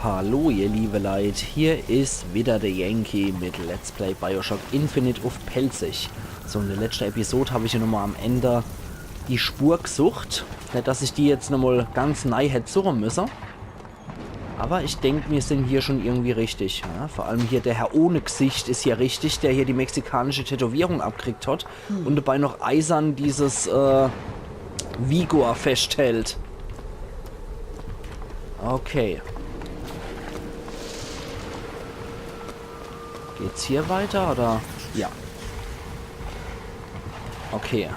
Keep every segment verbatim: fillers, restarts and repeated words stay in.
Hallo ihr liebe Leit, hier is wieder der Yankee mit Let's Play BioShock Infinite uff Pälzisch. So, in der letschte Episod hab ich ja nochmal am Ende die Spur gesucht. Net, dass ich die jetzt nochmal ganz nei hätt suche müsse. Aber ich denk, mir sin hier schon irgendwie richtig. Ja? Vor allem hier der Herr ohne Gsicht is ja richtig, der hier die mexikanische Tätowierung abkriegt hat und dabei noch eisern dieses äh, Vigor festhält. Okay. Geht's hier weiter oder? Ja. Okay.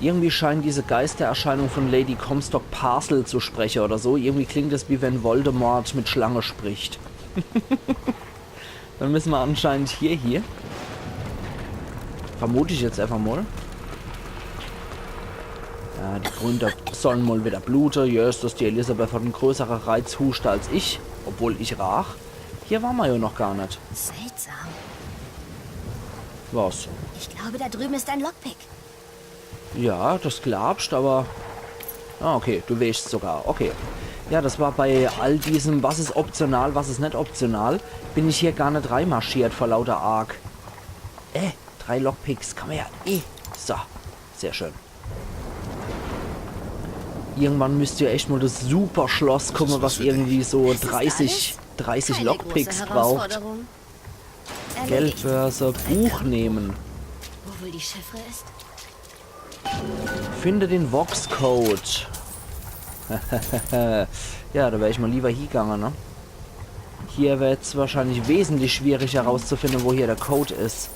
Irgendwie scheinen diese Geistererscheinungen von Lady Comstock Parsel zu sprechen oder so. Irgendwie klingt es, wie wenn Voldemort mit Schlange spricht. Dann müssen wir anscheinend hier, hier. Vermute ich jetzt einfach mal. Ja, die Gründe sollen mal wieder blute. Jesses, die Elizabeth hat en größere Reizhuschte als ich. Obwohl ich raach. Hier waren wir ja noch gar net. Seltsam. Was? Ich glaube, da drüben ist ein Lockpick. Ja, das glaubst, aber... Ah, okay, du weescht's sogar. Okay. Ja, das war bei all diesem, was is optional, was is net optional, bin ich hier gar net reimarschiert vor lauter Arg. Äh, drei Lockpicks, komm her. Eh. So, sehr schön. Irgendwann müsst ja echt mal das Superschloss komme, was irgendwie so dreißig, dreißig Lockpicks braucht. Geldbörse, Buch nehmen. Wo wohl die Chiffre ist? Finde den Vox-Code. Ja, da wär ich mal lieber hiegange, ne? Hier wär jetzt wahrscheinlich wesentlich schwieriger rauszufinden, wo hier der Code is.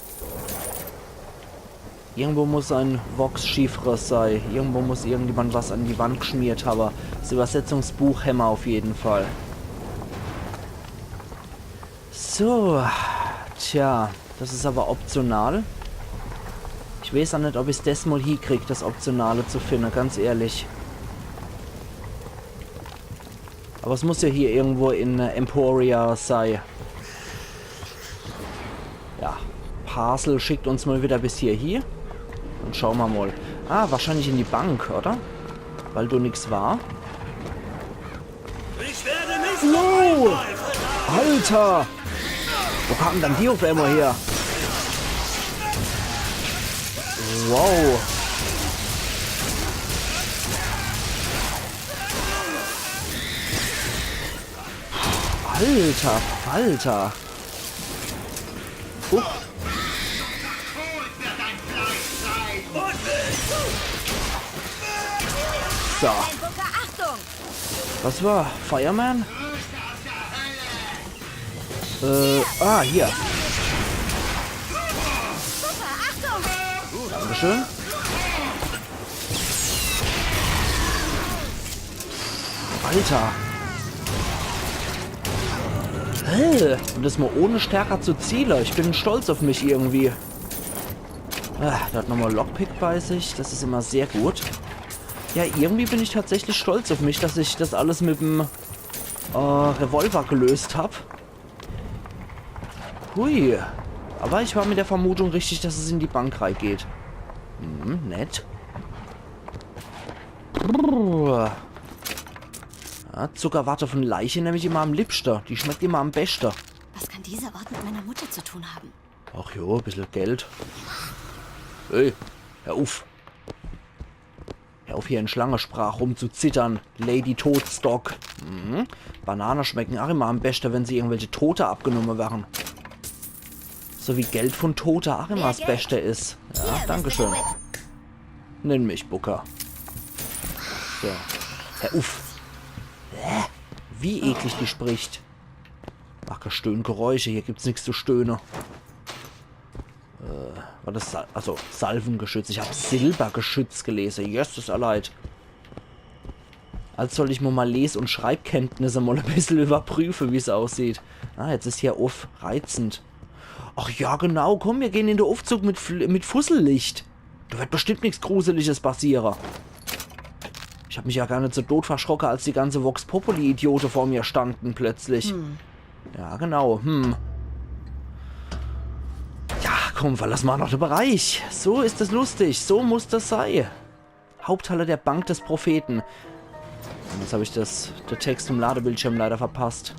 Irgendwo muss ein Vox-Chiffre sei. Irgendwo muss irgendjemand was an die Wand geschmiert habe. Das Übersetzungsbuch hämmer auf jeden Fall. So, tja, das is aber optional. Ich wees auch net, ob ich's desmal hiekrieg, das Optionale zu finden, ganz ehrlich. Aber es muss ja hier irgendwo in äh, Emporia sei. Ja, Parsel schickt uns mal wieder bis hier hie. Und schauen wir mal. Ah, wahrscheinlich in die Bank, oder? Weil do nix war. Ich werde nicht Wow! Alter! Wo kamen dann die auf einmal her? Wow! Alter Falter! Huch. So. Booker, Achtung! Was war? Fireman? Äh, ah, hier. Booker, Achtung! Dankeschön. Alter. Hä? Und das mal ohne stärker zu ziele. Ich bin stolz auf mich irgendwie. Ah, der hat nochmal Lockpick bei sich. Das is immer sehr gut. Ja, irgendwie bin ich tatsächlich stolz auf mich, dass ich das alles mit'm äh, Revolver gelöst hab. Hui. Aber ich war mit der Vermutung richtig, dass es in die Bank reingeht. Hm, nett. Brrr. Ja, Zuckerwatte von Leiche nemm ich immer am liebste. Die schmeckt immer am beste. Was kann dieser Ort mit meiner Mutter zu tun haben? Ach jo, e bissel Geld. Ey, hör uff. Hör uff, hier in Schlangesprach rumzuzittern, Lady Todstock. Mhm. Banane schmecken auch immer am beste, wenn sie irgendwelche Tote abgenommen werden. So wie Geld von Tote auch immer das Beste is. Ja, dankeschön. Nenn mich Booker. So. Hör uff. Hä? Wie eklig die spricht. Ach, Gestöhngeräusche, hier gibt's nix zu stöhne. Äh, war das Sal also, Salvengeschütz. Ich hab Silbergeschütz gelese. Jesses, allerleid. Als soll ich mal, mal Les- und Schreibkenntnisse mal e bissel überprüfe, wie's aussieht. Ah, jetzt is hier uff. Reizend. Ach ja, genau. Komm, mir gehen in de Uffzug mit, Fl mit Fussellicht. Do wird bestimmt nix Gruseliges passiere. Ich hab mich ja gar net so dot verschrocke, als die ganze Vox-Populi-Idiote vor mir standen plötzlich. Ja, genau. Hm. Ja, komm, verlass mal noch de Bereich. So is es lustig. So muss das sei. Haupthalle der Bank des Propheten. Und jetzt hab ich das, de Text im Ladebildschirm leider verpasst.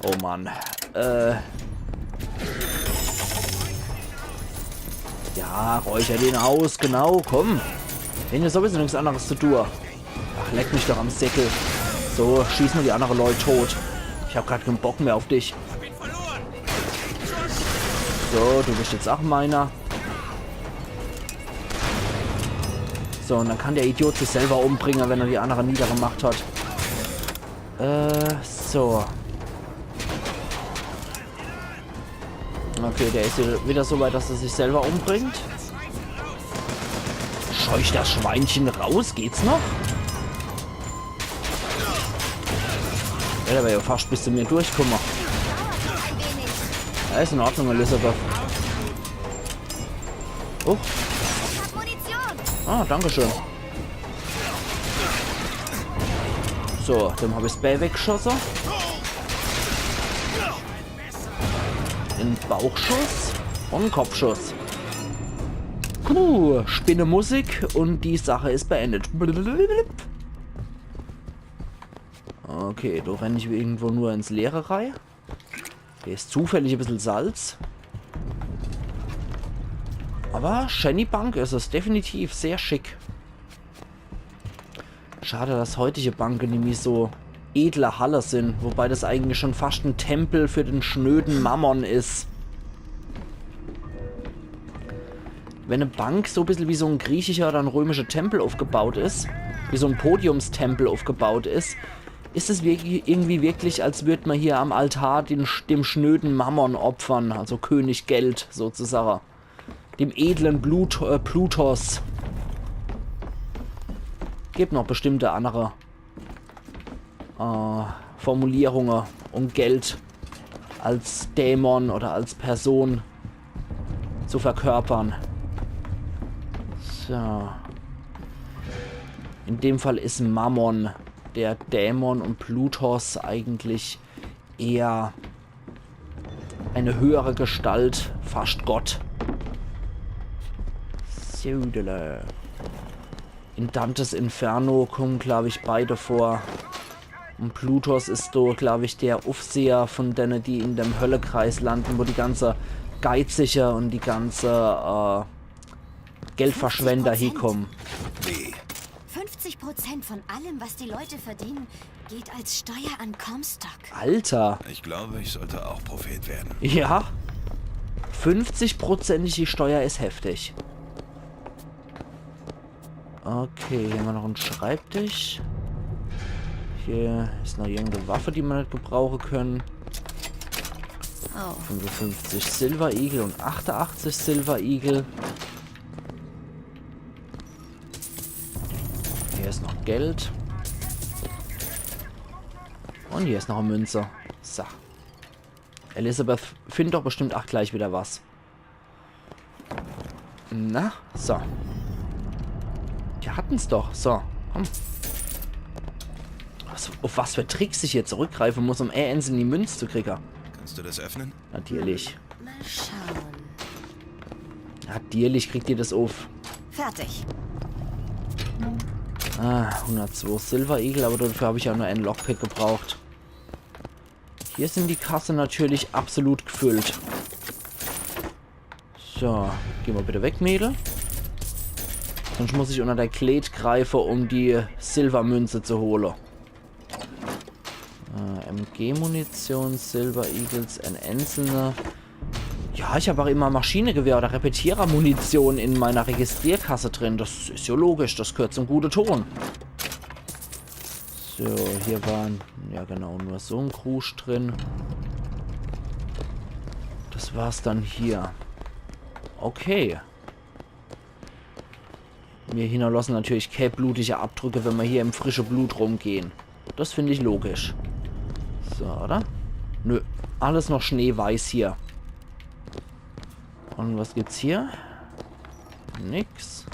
Oh Mann. Äh. Ja, räucher den aus, genau, komm. Wenn ihr sowieso nix anderes zu tun. Ach, leck mich doch am Säckel. So, schieß nur die andere Leute tot. Ich hab grad keinen Bock mehr auf dich. So, du bist jetzt auch meiner. So, und dann kann der Idiot sich selber umbringen, wenn er die anderen niedergemacht hat. Äh, so. Okay, der ist wieder, wieder so weit, dass er sich selber umbringt. Scheuch das Schweinchen raus, geht's noch? Ja, der wäre ja fast bis zu mir durchgekommen. Ja, ist in Ordnung, Elizabeth. Oh. Ah, danke schön. So, dem hab ich's Bää weggeschosse. En Bauchschuss und en Kopfschuss. Puh, Spinnemusik und die Sache ist beendet. Okay, do renn ich irgendwo nur ins Leere rei. Hier ist zufällig e bissel Salz. Aber schäni Bank ist es, definitiv. Sehr schick. Schade, dass heutige Banke nimmi so edle Halle sind, wobei das eigentlich schon fast en Tempel für den schnöden Mammon ist. Wenn e Bank so e bissel wie so en griechischer oder en römischer Tempel aufgebaut ist, wie so en Podiumstempel aufgebaut ist, ist es wirklich, irgendwie wirklich, als würd man hier am Altar den, sch- dem schnöden Mammon opfern, also König Geld sozusagen. Dem edlen Blut, äh, Plutos. Gibt noch bestimmte andere, äh, Formulierungen, um Geld als Dämon oder als Person zu verkörpern. So. In dem Fall ist Mammon der Dämon und Plutos eigentlich eher eine höhere Gestalt, fast Gott. Södele. In Dantes Inferno kommen, glaub ich, beide vor. Und Plutos ist so, glaub ich, der Aufseher von denen, die in dem Höllekreis landen, wo die ganze Geizige und die ganze äh, Geldverschwender hiekommen. Fünfzig Prozent von allem, was die Leute verdienen, geht als Steuer an Comstock. Alter. Ich glaube, ich sollte auch Prophet werden. Ja. Fünfzig Prozent die Steuer ist heftig. Okay, hier haben wir noch einen Schreibtisch. Hier ist noch irgendeine Waffe, die wir nicht gebrauchen können. Oh. fünfundfünfzig Silver Eagle und achtundachtzig Silver Eagle. Hier ist noch Geld. Und hier ist noch eine Münze. So. Elizabeth findet doch bestimmt auch gleich wieder was. Na, so. Wir hatten's doch. So, komm. Was, auf was für Tricks ich hier zurückgreifen muss, um e einzelne Münze zu kriegen. Kannst du das öffnen? Natürlich. Mal schauen. Natürlich kriegt ihr das auf. Fertig. Ah, hundertzwei Silver Eagle, aber dafür habe ich ja nur einen Lockpick gebraucht. Hier sind die Kasse natürlich absolut gefüllt. So, geh mal bitte weg, Mädel. Sonst muss ich unter der Klet greifen, um die Silbermünze zu holen. Äh, M G-Munition, Silver Eagles, ein einzelner. Ja, ich habe auch immer Maschinengewehr- oder Repetierer-Munition in meiner Registrierkasse drin. Das ist ja logisch, das gehört zum guten Ton. So, hier waren, ja genau, nur so ein Krusch drin. Das war's dann hier. Okay. Wir hinterlassen natürlich keine blutige Abdrücke, wenn wir hier im frischen Blut rumgehen. Das finde ich logisch. So, oder? Nö, alles noch schneeweiß hier. Und was gibt's hier? Nix.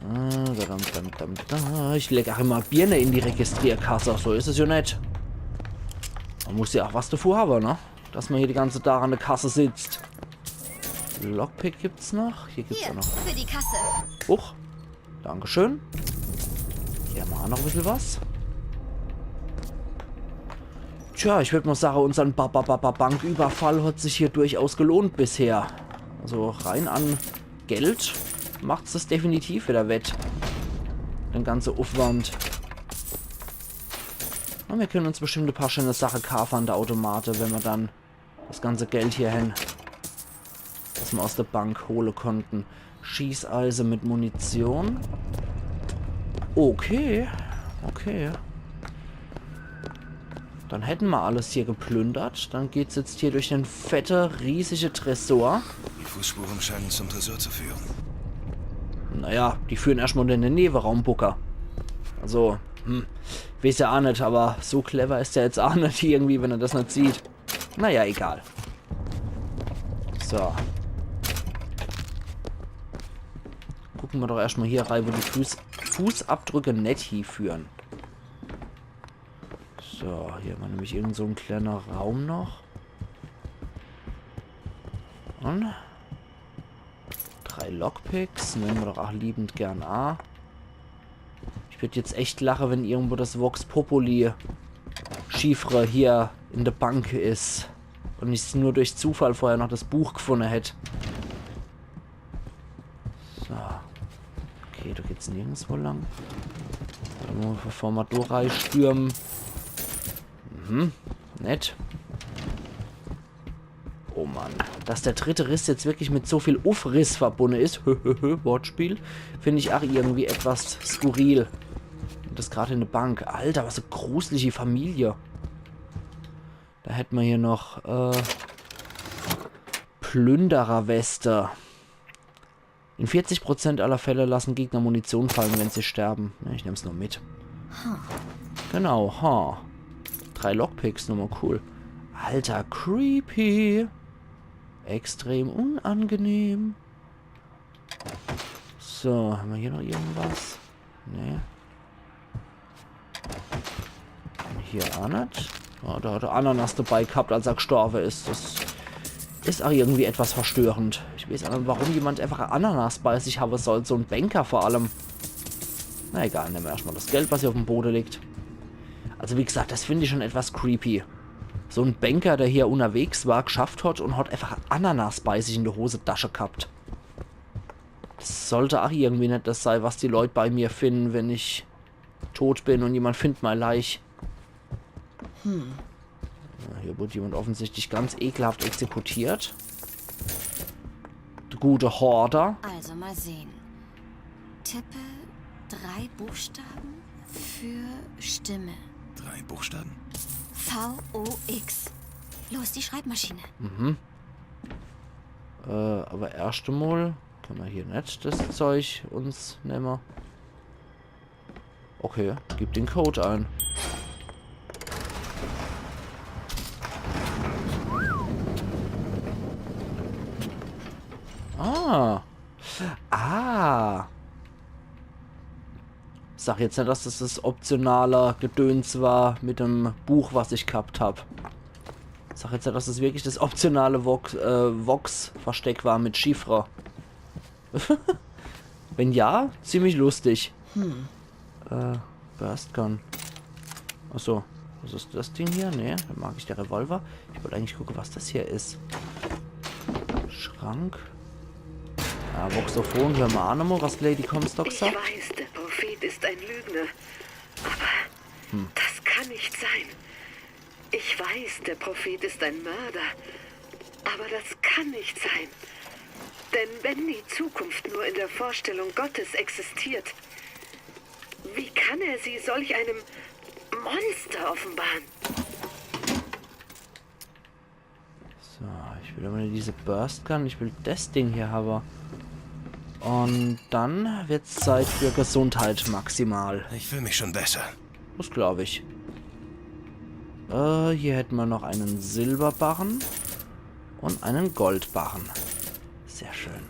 Ah, da, da, da, da, da. Ich leg auch immer Birne in die Registrierkasse. So ist es ja nicht. Man muss ja auch was davor haben, ne? Dass man hier die ganze Tag an der Kasse sitzt. Lockpick gibt's noch. Hier gibt's Hier, auch noch. Für die Kasse. Huch. Dankeschön. Hier haben wir auch noch ein bisschen was. Tja, ich würd mol sage, unsern Ba-Ba-Ba-Ba-Banküberfall hat sich hier durchaus gelohnt bisher. Also rein an Geld macht's das definitiv wieder wett. Den ganze Uffwand. Un mir kenne uns bestimmt e paar schöne Sache kaafe an de Automate, wenn mir dann das ganze Geld hier hen, das mir aus de Bank hole konnten. Schießeise mit Munition. Okay, okay. Dann hätten mir alles hier geplündert. Dann geht's jetzt hier durch den fette, riesige Tresor. Die Fußspuren scheinen zum Tresor zu führen. Naja, die führen erscht mol in den Neweraum, Booker. Also, hm, weeß ja aa net, aber so clever is der jetzt aa net irgendwie, wenn er das net sieht. Naja, egal. So. Gucke mir doch erscht mol hier rei, wo die Fuß Fußabdrücke net hieführen. So, hier war nämlich irgend so en kleiner Raum noch. Un drei Lockpicks, nemme mir doch aa liebend gern a. Ich würd jetzt echt lache, wenn irgendwo das Vox Populi Chiffre hier in de Bank is un ich nur durch Zufall vorher noch das Buch gefunne hätt. So. Okay, do geht's nirgendswo lang. Wart mol, bevor mir do reistürme. Mhm. Nett. Oh Mann. Dass der dritte Riss jetzt wirklich mit so viel Uffriss verbunne is, Wortspiel, find ich aa irgendwie etwas skurril. Un das grad in de Bank. Alter, was e gruselige Familie. Do hätt mer hier noch, äh, Plündererweste. In vierzig Prozent aller Fälle lassen Gegner Munition fallen, wenn sie sterben. Ja, ich nemm's nur mit. Genau, ha. Drei Lockpicks, nochmal cool. Alter, creepy. Extrem unangenehm. So, hämmer hier noch irgendwas? Nee. Un hier aa net. Oh, do hat er Ananas dabei gehabt, als er gestorbe is. Das is aa irgendwie etwas verstörend. Ich weeß aa net, warum jemand einfach e Ananas bei sich hawwe soll. So en Banker vor allem. Na egal, nemme mer erschtmal das Geld, was hier uff'm Bode liegt. Also wie gesagt, das find ich schon etwas creepy. So en Banker, der hier unnerwegs war, geschafft hat un hat einfach e Ananas bei sich in de Hosetasche gehabt. Das sollt aa irgendwie net das sei, was die Leut bei mir finden, wenn ich tot bin un jemand findt mei Leich. Hm. Ja, hier wurde jemand offensichtlich ganz ekelhaft exekutiert. De gute Horder. Also mal sehen. Tippe drei Buchstaben für Stimme. Drei Buchstaben? V O X. Los, die Schreibmaschine. Mhm. Äh, aber erscht emol kenne mer hier net das Zeug uns nemme. Okay, gib den Code ein. Ah. Ah. Sag jetzt net, dass das das optionale Gedöns war mit dem Buch, was ich gehabt hab. Sag jetzt net, dass das wirklich das optionale Vox, äh, Vox-Versteck war mit Chiffre. Wenn ja, ziemlich lustig. Hm. Äh, Burst Gun. Achso, was is das Ding hier? Nee, dann mag ich de Revolver. Ich wollt eigentlich gucke, was das hier is. Schrank. Ja, Voxophon, hör mer aa nochmal, was Lady Comstock sagt. Ich weiß, der Prophet ist ein Lügner. Aber das kann nicht sein. Ich weiß, der Prophet ist ein Mörder. Aber das kann nicht sein. Denn wenn die Zukunft nur in der Vorstellung Gottes existiert, wie kann er sie solch einem Monster offenbaren? So, ich will aber net diese Burst Gun, ich will das Ding hier hawwe. Un dann wird's Zeit für Gesundheit maximal. Ich fühl mich schon besser. Das glaub ich. Äh, hier hätte mer noch en Silberbarren un en Goldbarren. Sehr schön.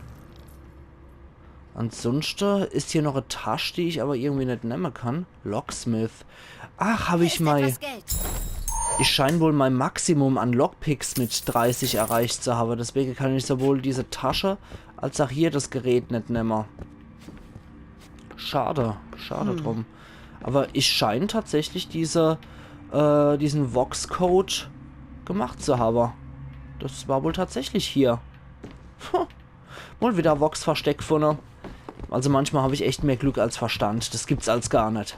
Ansunschte is hier noch e Tasch, die ich aber irgendwie net nemme kann. Locksmith. Ach, hab ich mei. Etwas Geld. Ich schein wohl mei Maximum an Lockpicks mit dreißig erreicht zu hawwe. Deswege kann ich sowohl diese Tasche als aa hier das Gerät net nemme. Schade, schade drum. Aber ich schein tatsächlich diese, äh, diesen Vox-Code gemacht zu habe. Das war wohl tatsächlich hier. Puh. Mal wieder Vox-Versteck gefunde. Also manchmal hab ich echt mehr Glück als Verstand. Das gibt's als gar net.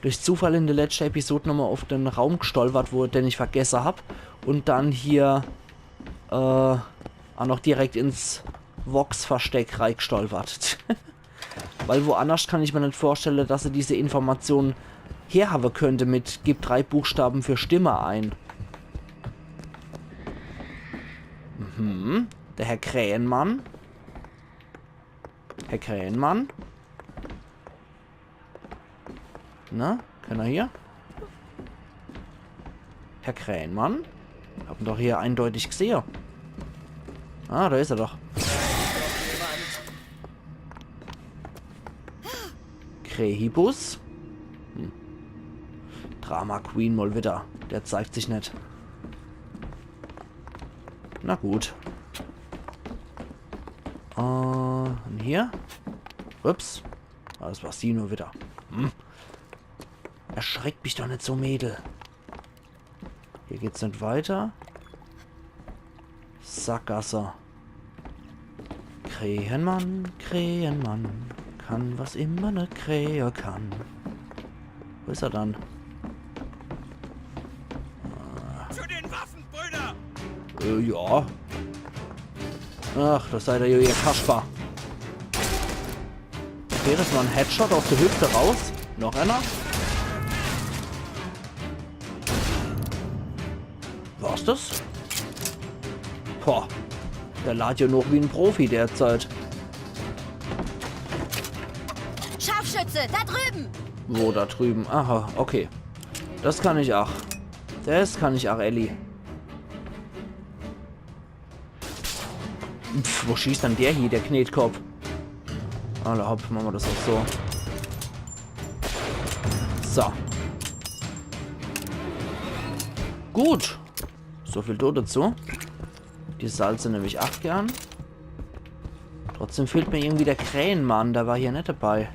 Durch Zufall in der letzten Episode nochmal auf den Raum gestolpert, wo, den ich vergessen hab. Und dann hier, äh, auch noch direkt ins Vox-Versteck reigestolpert. Weil woanders kann ich mir net vorstellen, dass sie diese Informationen herhaben könnte mit „Gib drei Buchstaben für Stimme ein“. Mhm. Der Herr Krähenmann. Herr Krähenmann. Na, kann er hier? Herr Krähenmann? Hab ihn doch hier eindeutig gesehe. Ah, da is er doch. Krähibus? Hm. Drama Queen mal wieder. Der zeigt sich net. Na gut. Äh, und hier? Ups. Ah, das war sie nur wieder. Hm. Erschreck mich doch net so, Mädel. Hier geht's net weiter. Sackgasse. Krähenmann, Krähenmann, kann, was immer ne Krähe kann. Wo is er dann? Zu den Waffen, Brüder! Äh, ja. Ach, das seid ihr jo, ihr Kasper. Okay, das war en Headshot aus der Hüfte raus. Noch einer. War's das? Boah, der lad jo noch wie en Profi derzeit. Scharfschütze, da drüben! Wo da drüben? Aha, okay. Das kann ich ach. Das kann ich ach, Ellie. Pff, wo schießt dann der hier, der Knetkopp? Alla hopp, mache mer das ach so. So. Gut. So viel do dazu. Die Salze nemm ich ach gern. Trotzdem fehlt mir irgendwie der Krähenmann, der war hier net dabei.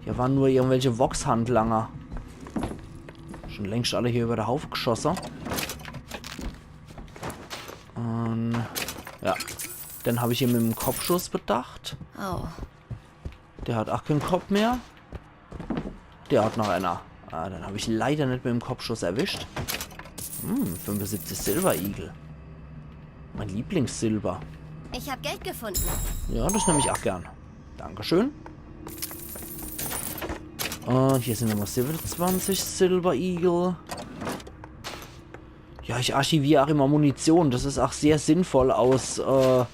Hier waren nur irgendwelche Vox-Handlanger. Schon längst alle hier über de Haufe geschosse. Und ja, den hab ich hier mit em Kopfschuss bedacht. Oh. Der hat ach kein Kopp mehr. Der hat noch einer. Ah, den hab ich leider net mit em Kopfschuss erwischt. Hm, fünfundsiebzig Silver Eagle. Mein Lieblingssilber. Ich hab Geld gefunden. Ja, das nemm ich ach gern. Dankeschön. Und hier sind nochmal siebenundzwanzig Silver Eagle. Ja, ich archiviere ach immer Munition. Das is ach sehr sinnvoll aus, äh,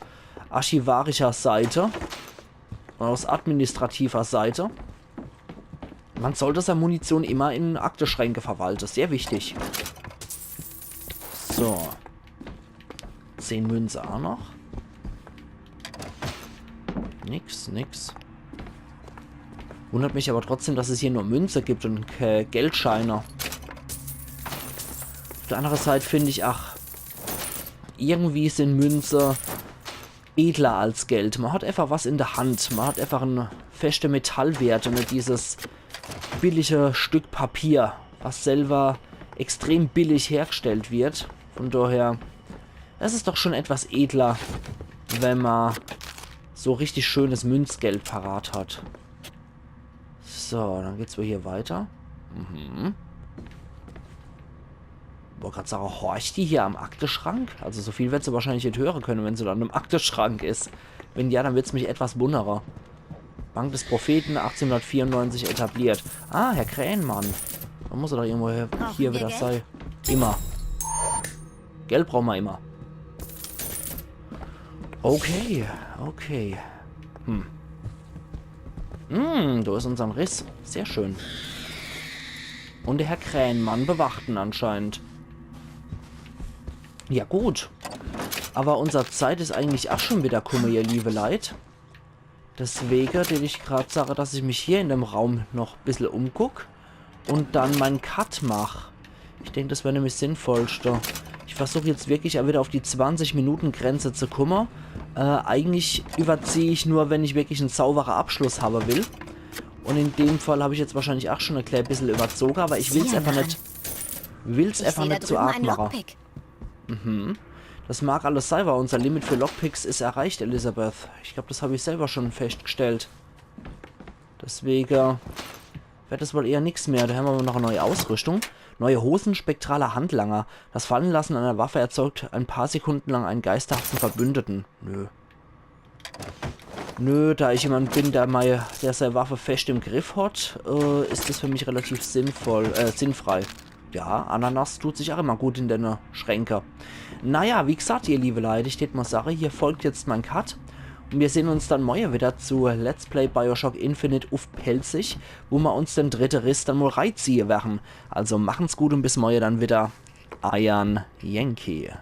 archivarischer Seite. Und aus administrativer Seite. Man sollte sei Munition immer in Akteschränke verwalte. Sehr wichtig. So. Zehn Münze ach noch. Nix, nix. Wundert mich aber trotzdem, dass es hier nur Münze gibt und ke-, Geldscheine. Auf der andere Seit find ich, ach, irgendwie sind Münze edler als Geld. Man hat einfach was in der Hand. Man hat einfach en feste Metallwert und net dieses billige Stück Papier, was selber extrem billig hergestellt wird. Von daher, das is doch schon etwas edler, wenn man so richtig schönes Münzgeld parat hat. So, dann geht's wohl hier weiter. Mhm. Wollt grad sage, horcht die hier am Akteschrank? Also so viel werd se wahrscheinlich net höre könne, wenn se dann im Akteschrank is. Wenn ja, dann wird's mich etwas wundere. Bank des Propheten, achtzehnhundertvierundneunzig etabliert. Ah, Herr Krähenmann. Do muss er doch irgendwo hier, hier wieder sei. Immer. Geld brauche mer immer. Okay, okay. Hm. Hm, do is unsern Riss. Sehr schön. Und der Herr Krähenmann bewacht en anscheinend. Ja gut. Aber unser Zeit is eigentlich ach schon wieder kumme, ihr liebe Leit. Deswege, den ich grad sage, dass ich mich hier in dem Raum noch bissel umguck und dann mein Cut mach. Ich denk, das wär nämlich sinnvollste. Ich versuch jetzt wirklich auch wieder auf die zwanzig Minuten Grenze zu kumme. Äh, eigentlich überzieh ich nur, wenn ich wirklich en saubere Abschluss habe will. Und in dem Fall hab ich jetzt wahrscheinlich auch schon e klein bissel überzoge, aber ich will's einfach net, will's einfach net zu arg mache. Mhm. Das mag alles sei, weil unser Limit für Lockpicks is erreicht, Elizabeth. Ich glaub, das hab ich selber schon festgestellt. Deswege werd das wohl eher nix mehr. Da hämmer noch e neue Ausrüstung. Neue Hosen, spektraler Handlanger. Das Fallenlassen einer Waffe erzeugt ein paar Sekunden lang einen geisterhaften Verbündeten. Nö. Nö, da ich jemand bin, der mei, der sei Waffe fest im Griff hat, äh, is das für mich relativ sinnvoll, äh, sinnfrei. Ja, Ananas tut sich auch immer gut in dene Schränke. Naja, wie gesagt, ihr liebe Leute, ich tät mal sage, hier folgt jetzt mein Cut. Und wir sehen uns dann morje wieder zu Let's Play Bioshock Infinite uff Pälzisch, wo wir uns den dritte Riss dann mal reiziehe werre. Also machen's gut und bis morje dann wieder. Eiern Yankee.